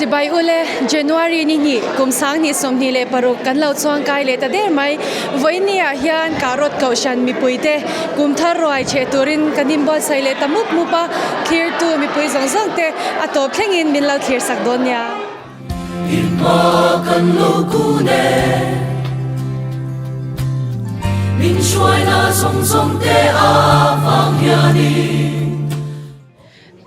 Chibai ule, January ni hnih kum 2026 kan lo chuang kai leh ta der mai. Vawiin ah hian Karot Kohhran mipuite kum thar ruai cheh turin kan inbuatsaih leh ta mup mup a, thlirtu mipui zawng zawng te a tawp thlengin min lo thlir sak dawn nia. In hma kan lo kun e. Min hruaina zawng zawng te a vang hianin.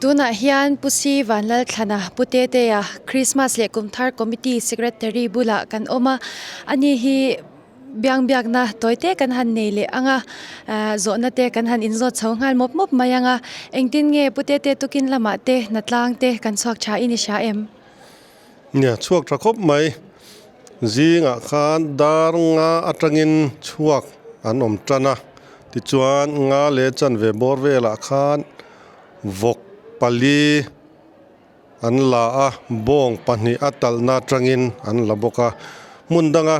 Tunah hian Pu Si Vanlalthlana, Pu Tetea, Christmas leh Kumthar Committee Secretary bulah kan awm a, ani hi biang biakna tawi te kan han nei leh ang a, zawhna te kan han inzawt chho nghal mawp mawp mai ang a, engtin nge Pu Tete tukin lamah te hnatlang te kan chhuak tha i ni hria em? Nia, chhuak tha khawp mai. Zingah khan dar nga atangin chhuak an awm tan a, tichuan nga leh chanve bawr velah khan vawk pali an la a, bawng pahnih a talhna atangin an la bawk a. Hmun danga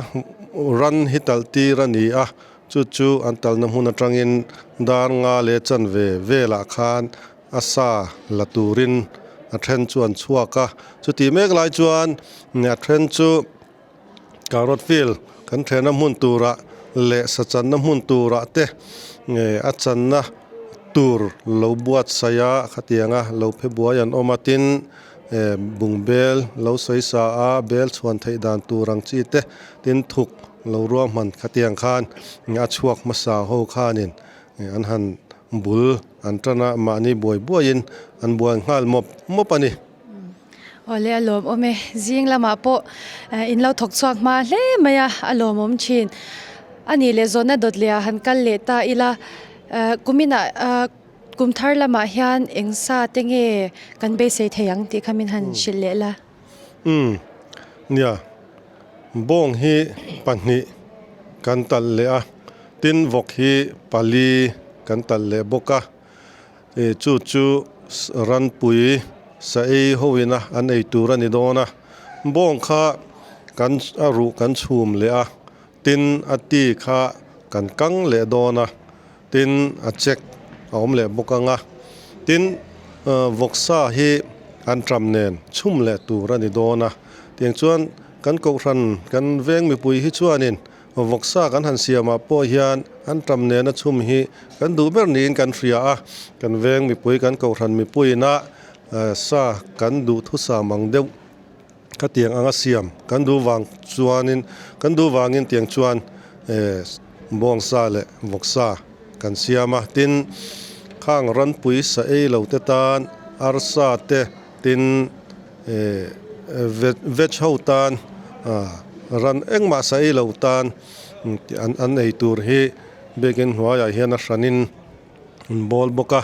ran hi talh tir a ni a, chu chu an talhna hmun atangin dar nga leh chanve velah khan a sa la turin a then chu an chhuak a. Chutih mek lai chuan a then chu Carrot field kan thehna hmun turah leh sa channa hmun turah te a channa tur lo buatsaih a khatianga lo phe buai an awm a tin bungbel lo sawi sa a bel chhuan theih dan tur ang chi te tin thuk lo ruahman khatiang khan a chhuak hmasa ho khanin an han bul an tan a mahni buai buaiin an buai nghal mawp mawp a ni. Awle a lawmawm e, zing lamah pawh in lo thawk chhuak hma hle mai a, a lawmawm thin. A nih leh zawhna dawt leh ah han kal leh ta ila, kuminah kum thar lamah hian eng sa te nge kan beisei thei ang tih kha min han hrilh leh la. Umm nia, bawng hi pahnih kan talh leh a, tin vawk hi pali kan talh leh bawk a. Chu chu ranpui sa ei hoin a an ei tur a ni dawn a, bawng kha kan a ruh kan chhum leh a, tin a ti kha kan kang leh dawn a, tin a chek a awm leh bawk ang a, tin vawksa hi an ṭam nen chhum leh tur a ni dawn a, tiang chuan kan kohhran kan veng mipui hi chuanin Vawksa kan han siamah pawh hian an tam nena chhum hi kan duh ber niin kan hria a, kan veng mipui kan kohhran mipuiina sa kan duh thusam ang deuh khatiang anga siam kan duh vang chuanin kan duh vangin tiang chuan bawngsa leh vawksa kan siam a, tin khang ranpui sa ei lo te tan arsa te tin Veg ho tan ran engmah sa ei lo tan an ei tur hi biakin hnuaiah hian a hranin an bawl bawk a,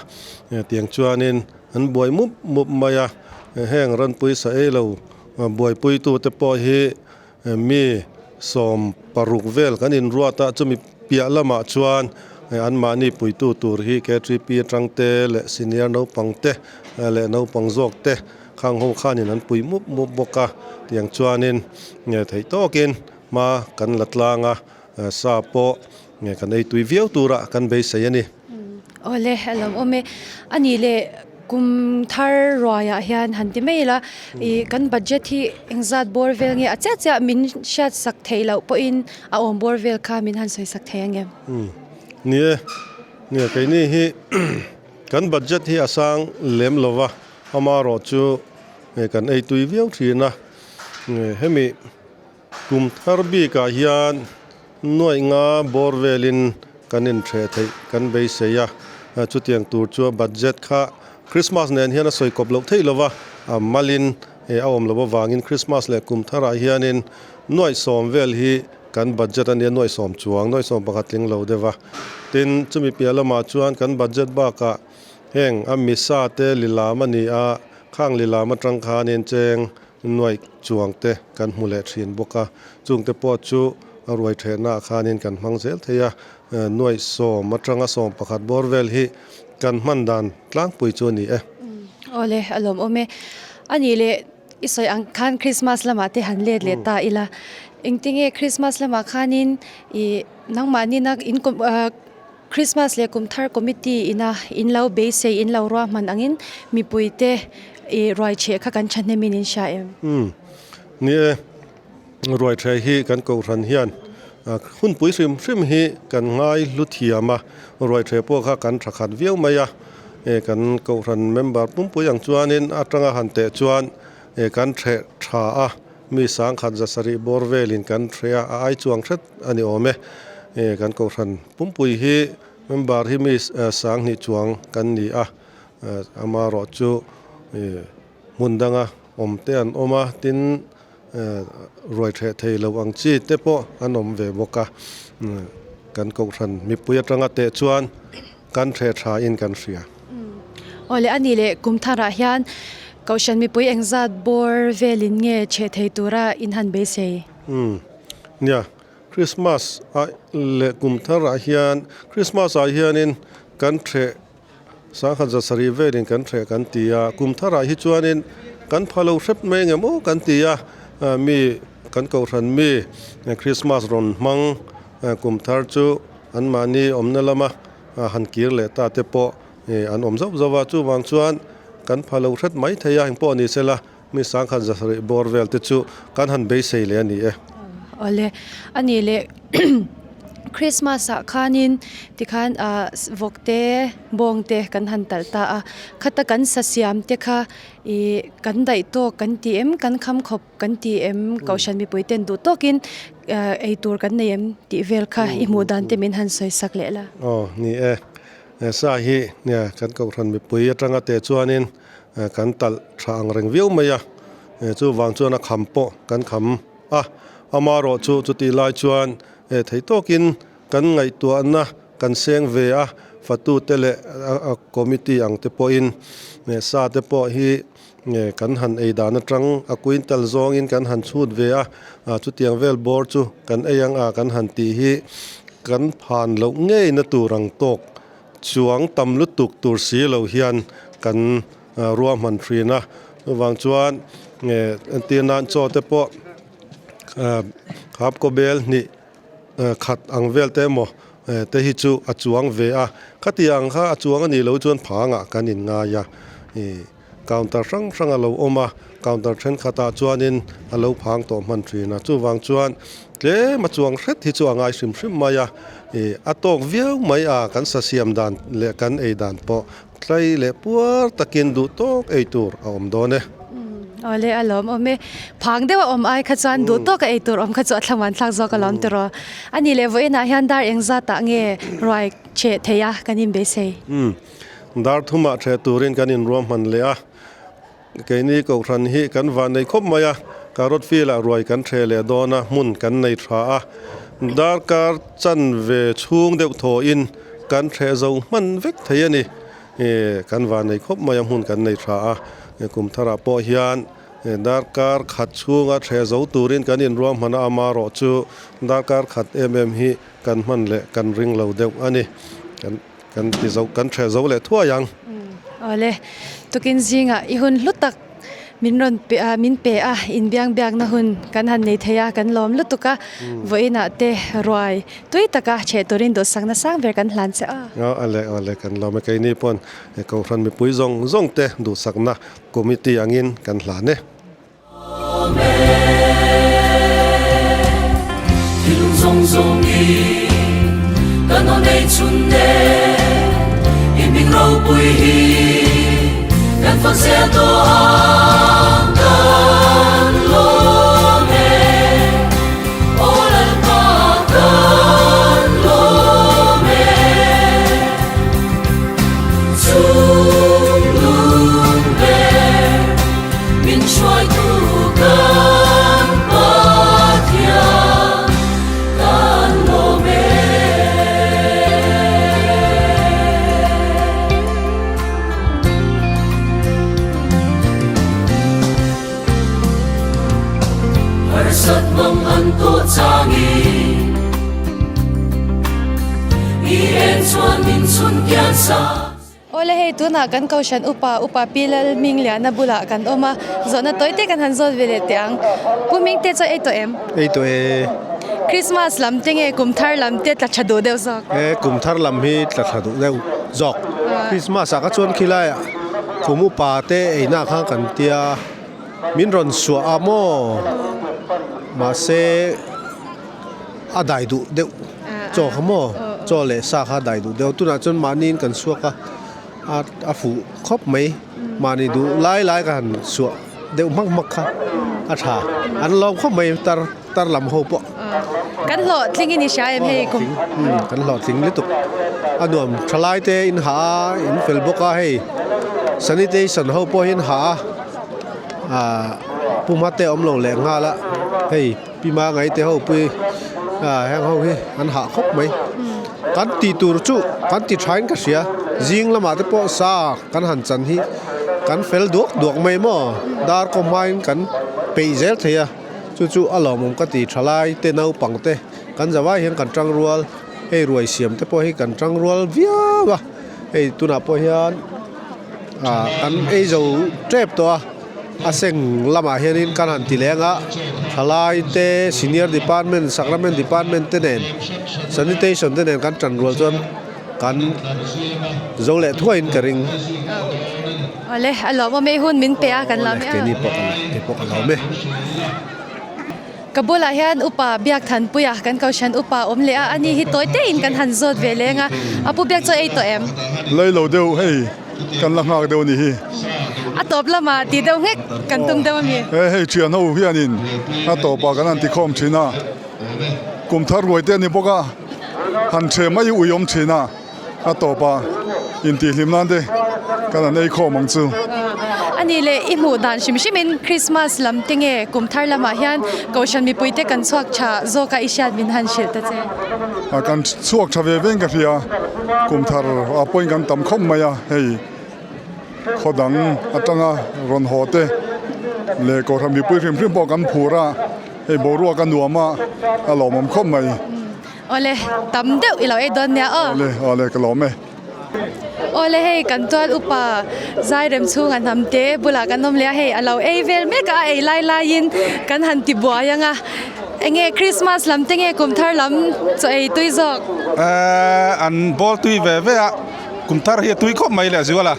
tiang chuanin an buai mup mup mai a, heng ranpui sa ei lo buaipuitute pawh hi Mi 16 vel kan inruat a, chumi piah lamah chuan anmahni puitu tur hi KTP atang te leh senior naupang te leh naupang zawk te khang ho khanin an pui mup mup bawk a, tiang chuanin theih tawkin hma kan la tlang a, sa pawh kan ei tui viau tura kan beisei a ni. Awle a lo awm e. A nih leh kum thar ruaiah hian han ti mai ila ih kan budget hi engzat bawr vel nge a chiah chiah min hriat sak theih loh pawhin a awm bawr vel kha min han sawi sak thei ang em? Umm ni e, nia keini hi kan budget hi a sang lem lo va, amaherawh chu kan ei tui viau thin a, hemi Kum thar bikah hian nuaih nga bawr velin kan intheh theih kan beisei a, chutiang tur chu budget kha Christmas nen hian a sawi kawp loh theih lova, a malin a awm loh avangin Christmas leh kum tharah hianin nuaih sawm vel hi kan budget a nia, nuaih sawm chuang, nuaih sawm pakhat tling lo deuh a. Tin, chumi piah lamah chuan kan budget bakah heng a misa te lilam a ni a, khang lilam atang khanin cheng Nuaih chuang te kan hmu leh thin bawk a, chung te pawh chu a ruai thehna ah khanin kan hmang zel thei a, nuaih sawm atanga sawm pakhat bawr vel hi kan hman dan tlangpui chu a ni e. Awle, a lawmawm e. A nih leh i sawi ang khan Christmas lamah te han let leh ta ila, engtinge Christmas lamah khanin ih nangmahnina in Christmas leh kum thar committee ina in lo beisei in lo ruahman angin mipuite. I ruai chheh kha kan thahnemin in hria em? Umm ni e, ruai chheh hi kan kohhran hian hunpui hrim hrim hi kan ngai hlu thiam a, ruai chheh pawh kha kan tha khat viau mai a, kan kohhran member pumpui ang chuanin atanga han teh chuan kan chheh tha a, mi sangkhat za sarih bawr velin kan hreh a, a ai chuang hret a ni awm e, kan kohhran pumpui hi member hi mi sanghnih chuang kan ni a. Amaherawh chu hmun danga awm te an awm a, tin ruai hreh thei lo ang chi te pawh an awm ve bawk a, kan kohhran mipui atanga teh chuan kan hreh tha in kan hria. Awle a nih leh kum tharah hian kohhran mipui engzat bawr velin nge chheh thei tura in han beisei? Umm nia, Christmas ah leh kum tharah hian Christmas ah hianin kan hreh Sangkhat za sarih velin kan hreh kan ti a, kum tharah hi chuanin kan pha lo hrep mai engem aw kan ti a, mi kan kohhran mi Christmas rawn hmang kum thar chu anmahni awmna lama han kir leh ta te pawh an awm zauh zauh a, chuvang chuan kan pha lo hret mai thei a, engpawh ni sela mi sangkhat za sarih bawr vel te chu kan han beisei leh a ni e. Awle, a nih leh Christmas ah khanin tikhan ah vawk te bawng te kan han talh ta a, khata kan sa siam te kha ih kan daih tawk kan ti em kan kham khawp kan ti em kohhran mipui ten duh tawkin ah ei tur kan nei em tih vel kha i hmuh dan te min han sawi sak leh la. Aw ni e, sa hi nia kan kohhran mipui atanga teh chuanin Kan talh tha ang reng viau mai a, chuvang chuan a kham pawh kan kham a, amarawh chu chutih lai chuan thei tawkin kan ngaihtuahna kan seng ve a, fatute leh a committee ang te pawhin sa te pawh hi kan han ei dan atang a quintal zawngin kan han chhut ve a, chutiang vel bawr chu kan ei ang a kan han tih hi kan phan loh ngeina tur ang tawk Chuang tam lutuk tur si lo hian kan ruahman thin a, chuvang chuan entir nan chaw te pawh khap kaw bel hnih khat ang vel te emaw te hi chu a chuang ve a, khatiang kha a chuang a nih loh chuan phangah kan inngai a. Counter hrang hrang a lo awm a, counter thenkhatah chuanin a lo phang tawh hman thin a, chuvang chuan tlem a chuang hret hi chu a ngai hrim hrim mai a, ih a tawk viau mai a, kan sa siam dan leh kan ei dan pawh tlai leh puar takin duh tawk ei tur a awm dawn e. Awle a lawm awm e, phang deuh a awm ai kha chuan duh tawk a ei tur awm kha chu a thlamuan thlak zawk a lawm tiraw. A nih leh vawiinah hian dar engzatah nge ruai cheh thei a kan inbeisei? Dar thumah ṭheh turin kan inruahman leh a, keini Kohhran hi kan vannei khawp mai a, Carrot Field-ah ruai kan ṭheh leh dawn a, hmun kan nei ṭha a, darkar chanve chhung deuh thawhin kan ṭheh zo hman vek thei a ni. Kan vannei khawp mai a, hmun kan nei ṭha a, kum tharah pawh hian darkar khat chhunga ṭheh zo turin kan inruahman a, amarawh chu darkar khat em em hi kan hman leh kan ring lo deuh a ni. Kan ti zo, kan ṭheh zo leh thuai ang. Awle, tukin zingah i hun hlu tak min rawn pe a, min pe a, inbiang biakna hun kan han nei thei a, kan lawm lutuk a, vawiinah te ruai tui taka ṭheh turin duhsakna sang ber kan hlan che a. Awle, awle, kan lawm e, keini pawn Kohhran mipui zawng zawng te duhsakna committee angin kan hlan e. Min hruaitu kan Pathian kan lawm e. Harsat mang an tawh changin i en chuan min chhun kian sa. Awle hei tunah kan Kohhran upa upa Pi Lal Hmingliana bulah kan awm a, zawhna tawi te kan han zawt ve leh teh ang. Pu Hmingte chu ei tawh em? Ei tawh e. Christmas lam te nge kum thar lam te tla tha duh deuh zawk? E kum thar lam hi tla tha duh deuh zawk. Christmas ah ka chuan khilaiah Kum upa te eina kha kan tia min rawn suah a maw mahse a dai duh deuh chaw kha maw chaw leh sa kha a dai duh deuh tunah chuan mahniin kan suak a a fuh khawp mai mahni duh lai lai ka han suah deuh hmak hmak kha a tha an lawm khawp mai tar tar lam ho pawh. Kan hlawhtling in i hria em hei kum? Kan hlawhtling lutuk a nuam thalai te in hah a in fel bawk a hei sanitation ho pawh hi an hah a ah puma te a awm lo leh nghal a hei pi mangai te ho pawh hi ah heng ho hi an hah khawp mai kan tih tur chu kan ti tha in ka hria zing lamah te pawh sa kan han chan hi kan fel duak duak mai maw dar kaw hmain kan peih zel thei a. Chu chu a lawmawm ka ti thalai te naupang te kan zavai hian kan tang rual hei ruai siam te pawh hi kan tang rual viau a hei tunah pawh hian ah kan ei zo tep tawh a a seng lamah hianin kan han ti leng a thalai te senior department sacrament department te nen sanitation te nen kan tan rual chuan kan zo leh thuaiin ka ring. Awle, a lawmawm e, hun min pe a kan lawm e. Awle, keini pawh kan kei pawh ka lawm e. Ka bulah hian upa biak thanpuia kan kohhran upa awm leh a, ani hi tawi tein kan han zawt ve leng a, a pu biak chu ei tawh em? Lei lo deuh hei kan la nghak deuh a ni hi. A tawp lamah tih deuh nghek kan tum deuh a mi? He hei thian ho hianin a tawpah kan han ti khawm thin a, kum thar ruai te a ni bawk a, han ṭhe mai ui awm thin a. A tawp a, intihhlim nan te kan han ei khawm ang chu. A nih leh i hmuh dan hrim hrimin Christmas lam te nge kum thar lamah hian Kohhran mipui te kan chhuak tha zawk a i hriat min han hrilh ta che. A kan chhuak tha ve veng ka hria, kum thar ah pawhin kan tam khawp mai a, hei khaw dang atanga rawn haw te leh Kohhran mipui hrim hrim pawh kan phur a, hei boruak a nuam a, a lawmawm khawp mai. Awle, tam deuh i lo ei dawn nia aw. Awle, awle ka lawm e. Awle hei kan tual upa Zairem chhunga hnam te bulah kan awm leh a, hei a lo ei vel mek a, a ei lai laiin kan han ti buai ang a. Enge Christmas lam te nge kum thar lam chaw ei tui zawk? Ehh an bawl tui ve ve a, kum thar hi a tui khawp mai leh zual a.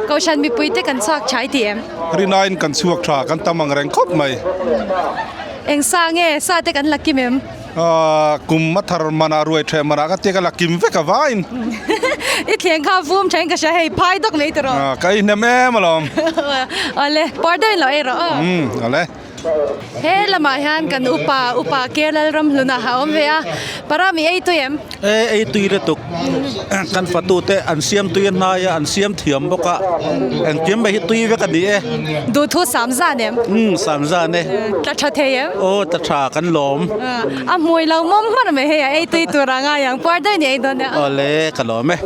Kohhran mipui te kan chhuak tha i ti em? Rinaiin kan chhuak tha, kan tam ang reng khawp mai. Eng sa nge sa te kan la kim em? Kum a thar manah ruai ṭheh manah ka tia ka la kim vek a vain. I thleng kha vum ṭhain ka hria hei phai dawk mai tawh. Ka ei hnem em alawm. Awle, puar deuhin lo ei rawh aw. Umm, awle. He lamah hian kan upa, upa Kerala ramhluna a awm ve a, para mi ei tui em? E, ei tui lutuk. Kan fatute an siam tui a hnai a, an siam thiam bawk a, engkim mai hi tui vek a ni e. Duhthu sam zan em? Umm, sam zan e. Tla tha thei em? Aw, tla tha kan lawm. A hmui lo mawm hman mai hei a, ei tui tur a ngai ang, puar daih ni ei dawn nia. Awle, ka lawm e.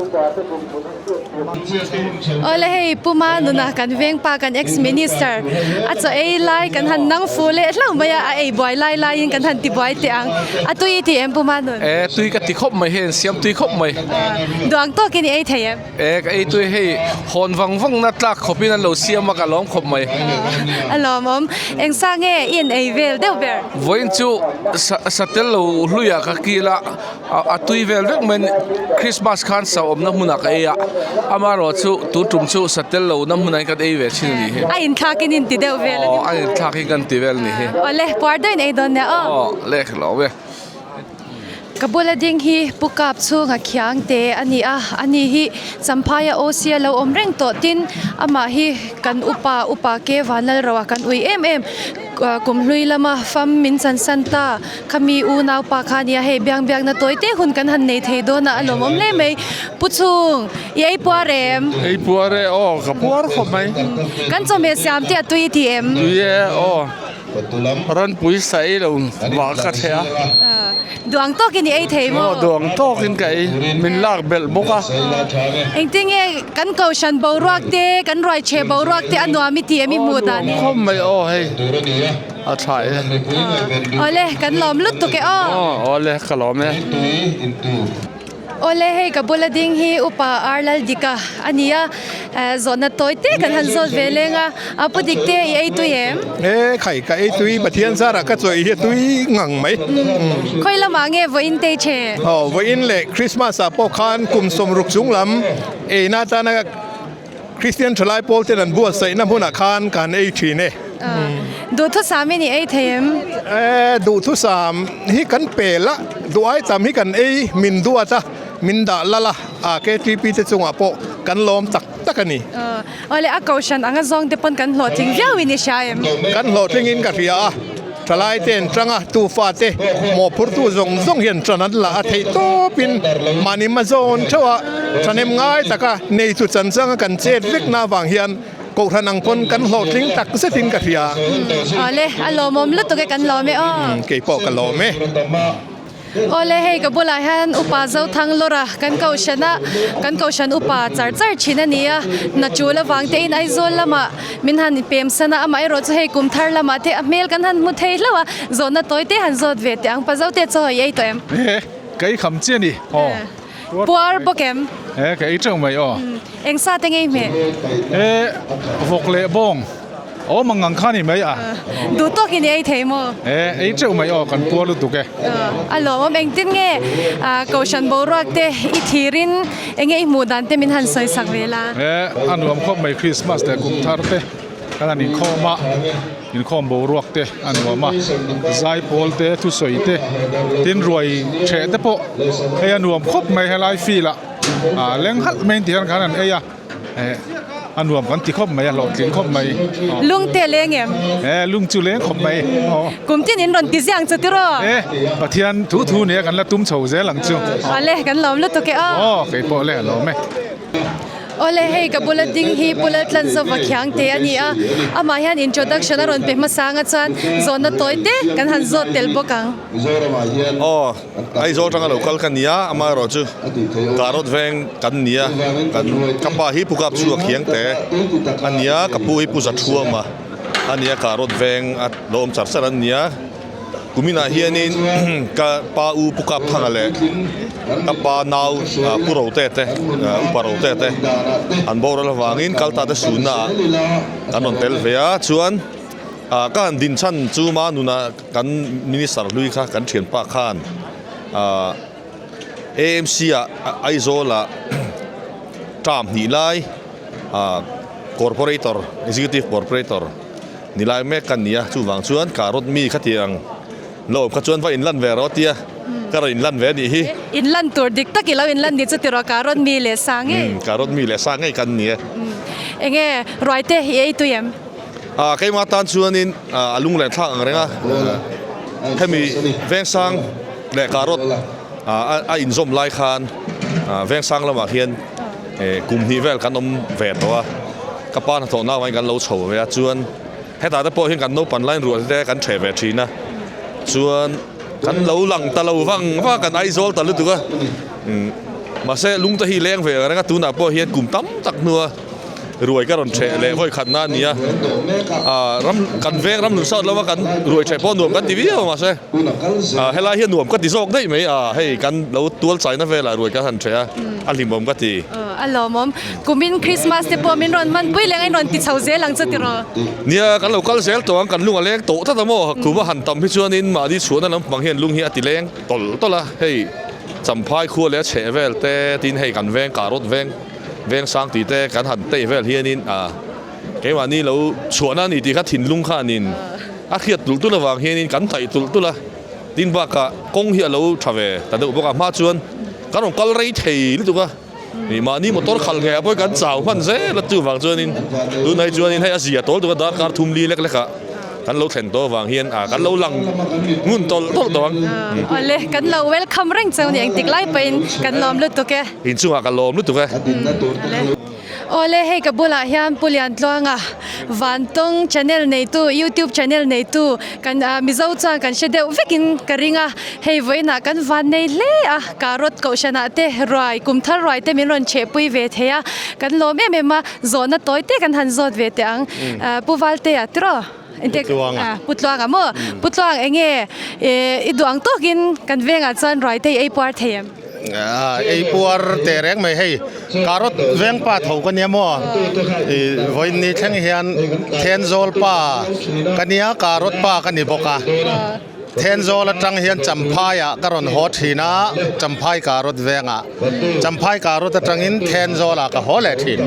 Awle hei Puma nuna kan veng pa kan ex minister a chaw ei lai kan han nang fu leh hlauh mai a, a ei buai lai laiin kan han ti buai teh ang. A tui i ti em Puma nun? E tui ka ti khawp mai hei an siam tui khawp mai. Duang tawkin i ei thei em? E ka ei tui hei hawn vang vang na tlak khawpin an lo siam a ka lawm khawp mai. A lawmawm. Eng sa nge i in ei vel deuh ber? Vawiin chu satel lo hluiah ka kil a. A tui vel vek mai Christmas khan sa awmna hmunah ka ei a, amaherawh chu tun tum chu sa tel lohna hmunah hian kan ei ve thin a nih hi. A inthlak in in ti deuh vel a ni maw? Aw, a inthlak in kan ti vel a nih hi. Awle, puar deuhin ei dawn nia aw. Aw, le ka lo ve. Ka bula ding hi Pu Kap chhunga khiang te a ni a, ani hi Champhaia OC a lo awm reng tawh tin amah hi kan upa upa ke Vanlalroa kan ui em em kumhlui lama fam min chansan ta. Khami unau pa kha nia hei biang biakna tawi te hun kan han nei thei dawn a a lawmawm hle mai. Pu Chhung, i ei puar em? Ei puar e, aw ka puar khawp mai. Kan chawhmeh siam te a tui i ti em? Tui e, aw. Ranpui sa ei lo vah ka thleh a. Duang tawkin i ei thei maw? Aw, duang tawkin ka ei, min lak belh bawk a. Engtinge kan kohhran boruak te, kan ruaichhe boruak te a nuam i ti em i hmuh dan in? Aw, nuam khawp mai, aw hei. A tha e. Awle, kan lawm lutuk e aw. Aw, awle, ka lawm e. Awle, hei ka bula ding hi Upa Ar Laldika a ni a, zawhna tawi te kan han zawt ve leng a, a pu dik te i ei tui em? E, khai, ka ei tui, Pathian zarah ka chawi hi a tui ngang mai. Khawi lamah nge vawiin te i che? Aw, vawiin leh Christmas ah pawh khan kum 60 chung lam eina atana. Kristian thalai pawl ten an buatsaihna hmunah khan ka han ei thin e. Duhthusam i ni ei thei em? E, duhthusam hi kan pel a, duh ai tam hi kan ei min duat a, min dah lal a, a KTP te chungah pawh kan lawm tak tak a ni. Awle, a kohhran anga zawng te pawn kan hlawhtling viau in i hria em? Kan hlawhtling in ka hria a, thalai te an tang a, tufa te mawhphurtu zawng zawng hian tan an la a theih tawp in mahni hmazawn theuh a thahnem ngai taka neitu chanchang a kan chet vek na avang hian kohhran ang pawn kan hlawhtling tak zet in ka hria. Awle, a lawmawm lutuk e kan lawm e aw. Kei pawh ka lawm e. Awle hei ka bulah hian upa Zothang Lawra kan kohhran a, kan kohhran upa char char thin a ni a, hna tul avang te in Aizawl lamah min han pem san a, amaherawh chu hei kum thar lamah te a hmel kan han hmu thei hlauh a, zawhna tawi te han zawt ve teh ang, pa Zote chaw i ei tawh em? E, ka ei kham chiah a ni, aw. Puar bawk em? E, ka ei teuh mai, aw. Eng sa te ngei hmeh? E, vawk leh bawng. Aw mangang kha ni mai a. Duh tawk in i ei thei maw? E, ei teuh mai aw, kan puar lutuk e. A lawmawm engtin nge Kohhran boruak te i thirin enge i hmuh dan te min han sawi sak ve la? E, a nuam khawp mai Christmas leh kum thar te kan han inkhawm a, inkhawm boruak te a nuam a, zaipawl te thusawi te tin ruai theh te pawh hei a nuam khawp mai helai field ah leng halh mai in ti hian khan an ei a. Eh, a nuam kan ti khawp mai, a hlawhtling khawp mai. Lung te leng em? Eh, lung chu leng khawp mai. Aw. Kum tin in rawn ti ziang chu tiraw? Eh, Pathian thu thu nia kan la tum chho zel ang chu. Awle, kan lawm lutuk e aw. Aw, kei pawh le a lawm e. Awle, hei ka bula ding hi Pu Laltlanzova Khiang te a ni a, amah hian introduction a rawn pe hmasa anga chuan zawhna tawi te kan han zawt tel bawk ang. Aw. Aizawl atanga lo kal ka ni a, amaherawh chu Karot veng kan ni a, kan ka pa hi Pu Kap chhuak hiang te a ni a, ka pu hi Pu Zathuama a ni a, Karot veng a lo awm char char an ni a, kuminah hianin ka pa u Pu Kap Thanga leh ka pa nau Pu Rote te Upa Rote te an boral avangin Kalta te sunnaah kan rawn tel ve a, chuan ah ka han din chhan chu ma nunah Kan Minister hlui kha kan thianpa khan ah AMC ah Aizawl ah term hnih lai ah corporator executive corporator ni lai mek ka ni a chuvang chuan ka rawt mi khatiang la awm kha chuan va inlan ve rawh tia ka rawn inlan ve a nih hi. Inlan tur dik tak i lo inlan ni chu tiraw ka rawt mi leh sa ngei. Ka rawt mi leh sa ngei kan ni e. Enge ruaite i ei tui em? Ah keimah tan chuanin a lung leh thlak ang reng a, hemi Vengsang leh Karot a inzawm lai khan Vengsang lamah hian kum hnih vel kan awm ve tawh a, ka pa hnathawh nauvain kan lo chho ve a, chuan hetah te pawh hian kan naupan lain ruah te kan ṭheh ve ṭhin a, chuan kan lo lang ta lo vang vang a, kan Aizawl ta lutuk a, mahse lung te hi leng ve ang reng a, tunah pawh hian kum tam tak hnua. Ruai ka rawn ṭheh leh vawi khatna a ni a, ah ram kan veng ram nun sat lova kan ruai ṭheh pawh nuam kan ti viau a mahse ah helai hian nuam ka ti zawk daih mai a hei kan lo tual chaina velah ruai kan han ṭheh a a hlimawm ka ti. A lawmawm. Kumin Christmas te pawh min rawn hmanpui leng a in rawn ti chho zel ang chu tiraw? Nia kan lo kal zel tawh ang kan lung a leng tawh tlat a maw kum a han tam hi chuanin mahni chhuahna lampang hian lung hi a ti leng tawlh tawlh a hei Champhai khua leh a chheh vel te tin hei kan veng Karot veng Vengsang tih te kan han tei vel hianin ah keimahni lo chhuahna a ni tih kha thinlung khanin a hriat tulh tulh avang hianin kan taih tulh tulh a, tin bakah kawng hi a lo tha ve ta deuh bawk a, hma chuan kan rawn kal rei thei lutuk a, ih mahni motor khalh ngheh ah pawh kan chau hman zel a, chuvang chuanin tunah hi chuanin hei a zia tawl tuk a darkar thum li lek lek ah. Kan lo thlen tawh avang hian ah kan lo lang ngun tawlh tawlh tawh ang. Awle, kan lo welcome reng cheu ni engtik lai pawhin kan lawm lutuk e. Inchungah ka lawm lutuk e. Awle, hei ka bulah hian Pu Liantluanga Vantawng channel neitu, YouTube channel neitu kan Mizo chuan kan hre deuh vekin ka ring a. Hei vawiinah kan van nei hle a, Karot Kohhranah te ruai, kumthar ruai te min rawn chhehpui ve thei a, kan lawm em em a. Zawhna tawi te kan han zawt ve teh ang. Pu Valtea tiraw? Pu Tluanga. Pu Tluanga maw? Pu Tluang enge i duh ang tawkin kan vengah chuan ruai te i ei puar thei em? Ei puar teh reng mai hei Karot veng pa tho ka nia maw? I vawiin ni thleng hian Thenzawl pa ka nia Karot pa ka ni bawk a. Thenzawl atang hian Champhai ah ka rawn haw thin a, Champhai Karot vengah. Champhai Karot atangin Thenzawl ah ka haw leh thin.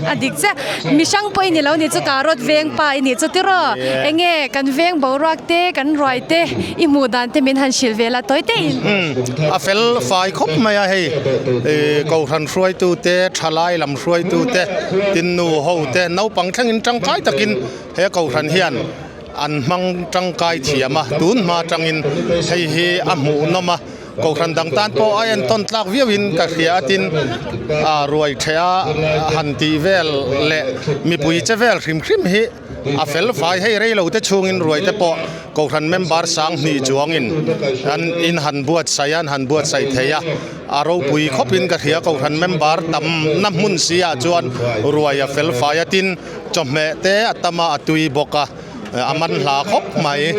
A dik chiah. Mi hrang pawh i ni lo ni chu Karot veng pa i nih chu tiraw? Enge kan veng boruak te, kan ruai te i hmuh dan te min han hrilh ve la tawi te in. A fel fai khawp mai a hei. Kohhran hruaitu te, thalai lam hruaitu te, tinnu ho te, naupang thlengin tangkai takin he kohhran hian An hmang tangkai thiam a, tun hma atangin hei hi a hmuhnawm a, kohhran dang tan pawh a entawn tlak viauin ka hria a tin a ruai theh a han tih vel leh mipui che vel hrim hrim hi a fel fai hei rei lo te chhungin ruai te pawh kohhran member sang hnih chuangin an in han buatsaih a an han buatsaih thei a a ropui khawpin ka hria kohhran member tamna hmun si ah chuan ruai a fel fai a tin Chawhmeh te a tam a, a tui bawk a, a man hla khawp mai.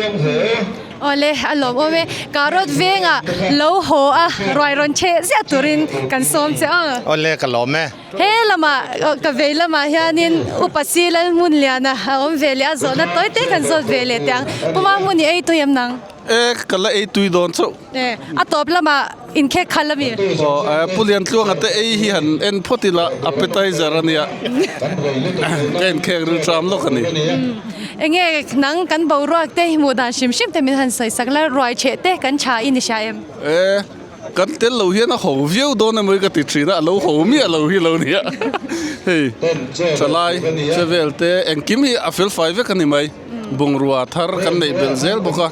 Awle, a lawm awm e. Karot vengah lo haw a, ruai rawn cheh ziah turin kan sawm che a. Awle, ka lawm e. He lamah, ka vei lamah hianin Upa Si Lalhmunliana a awm ve leh a, zawhna tawi te kan zawt ve leh teh ang. Puma hmun i ei tui em nang? E, ka la ei tui dawn chauh. E, a tawp lamah inkhek khalh a mi? Aw, e, Pu Liantluanga te ei hi han en phawt ila, appetizer a nia. Ka inkhek ril tram lawk a ni. Enge nang kan boruak te hmuh dan hrim hrim te min han sawi sak la, ruai cheh te kan tha i ni hria em? E, kan tel lo hian a ho viau dawn emaw ka ti thin a, a lo ho miah lo hi lo nia. Hei, thalai che vel te engkim hi a felfai vek a ni mai. Bungrua thar kan neih belh zel bawk a,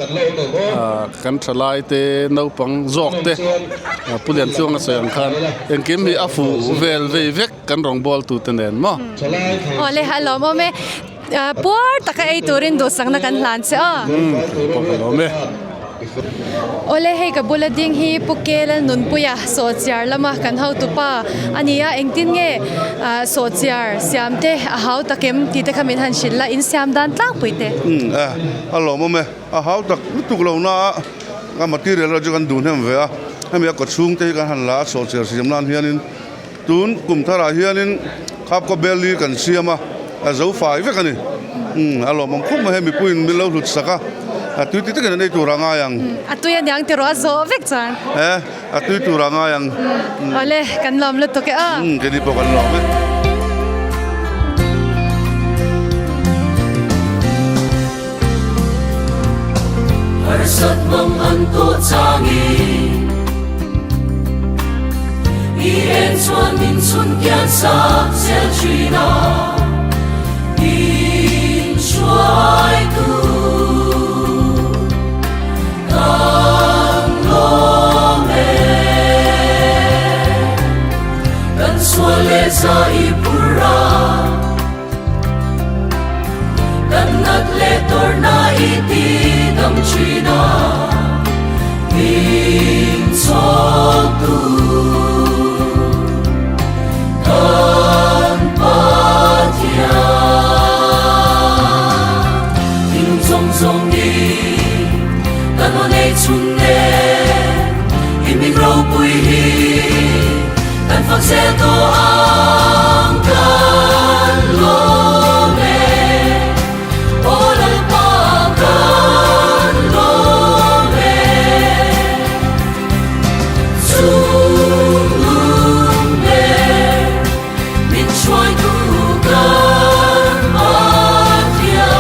kan thalai te naupang zawk te Pu Lianchuanga sawi ang khan engkim hi a fuh vel vei vek kan rawngbawltu te nen maw. Awle a lawmawm e, puar taka ei turin duhsakna kan hlan che aw. Pawh ka lawm e. Awle hei ka bula ding hi Pu Kela Nunpuia sawhchiar lama kan hotupa a ni a, engtin nge sawhchiar siam te a hau tak em tih te kha min han hrilh la, in siam dan tlangpui te. Umm e, a lawmawm e, a hau tak lutuk lo na a, ka material erawh chu kan duh hnem ve a, hemi a kawchhung te hi kan han la a sawhchiar siam nan hianin Tun kum tharah hianin Khapkaw bel li kan siam a, a zo fai vek a ni. Umm, a lawmawm khawp mai hei mipuiin min lo hlut sak a, a tui ti takin an ei tur a ngai ang. A tui a niang tiraw a zawh vek chuan. E, a tui tur a ngai ang. Awle, kan lawm lutuk e aw. Umm, keini pawh kan lawm e. Harsat mang an tawh changin I en chuan min chhun kian sak zel thin a Min hruaitu kan lawm e Kan sual leh za i phur a Kan nat leh tawrhna i ti dam thin a, min chhawktu kan Pathian. Thing zawng zawng ni kan aw nei chhun nen i min ropui hi. Kan fak zel tawh ang kan lawm e Aw Lalpa kan lawm e Chungnung ber min hruaitu kan Pathian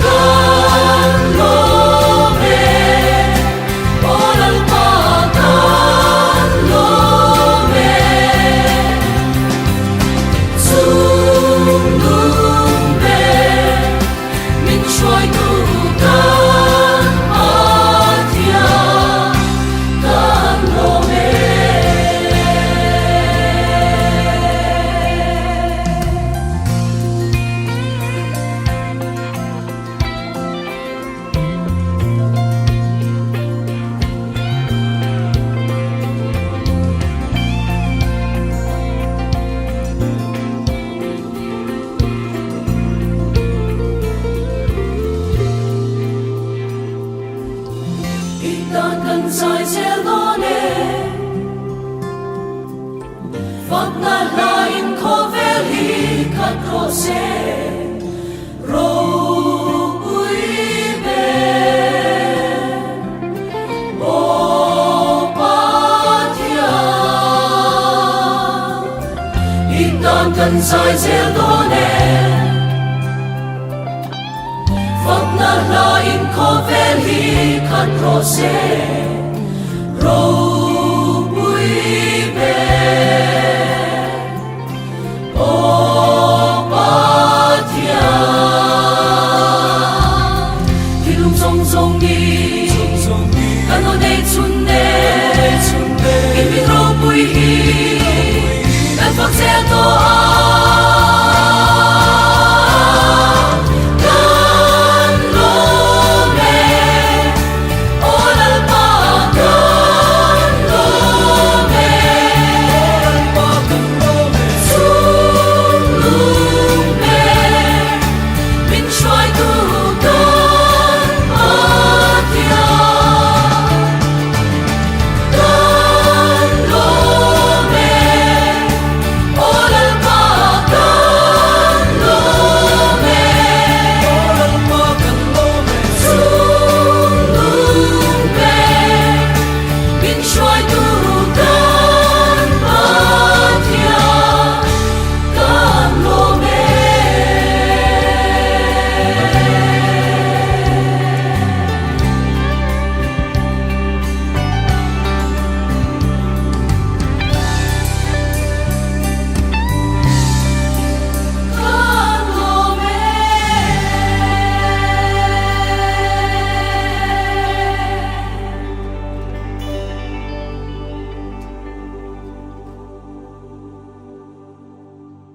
kan lawm e. Aw Lalpa kan lawm e, Chungnung ber min hruaitu kan Pathian kan lawm e. I tan kan zai zel dawn e, Fakna hla in khawvel hi khat rawh se. Ropui ber. kan zai zel dawn e. Fakna hla in khawvel hi khat rawh se. Ro.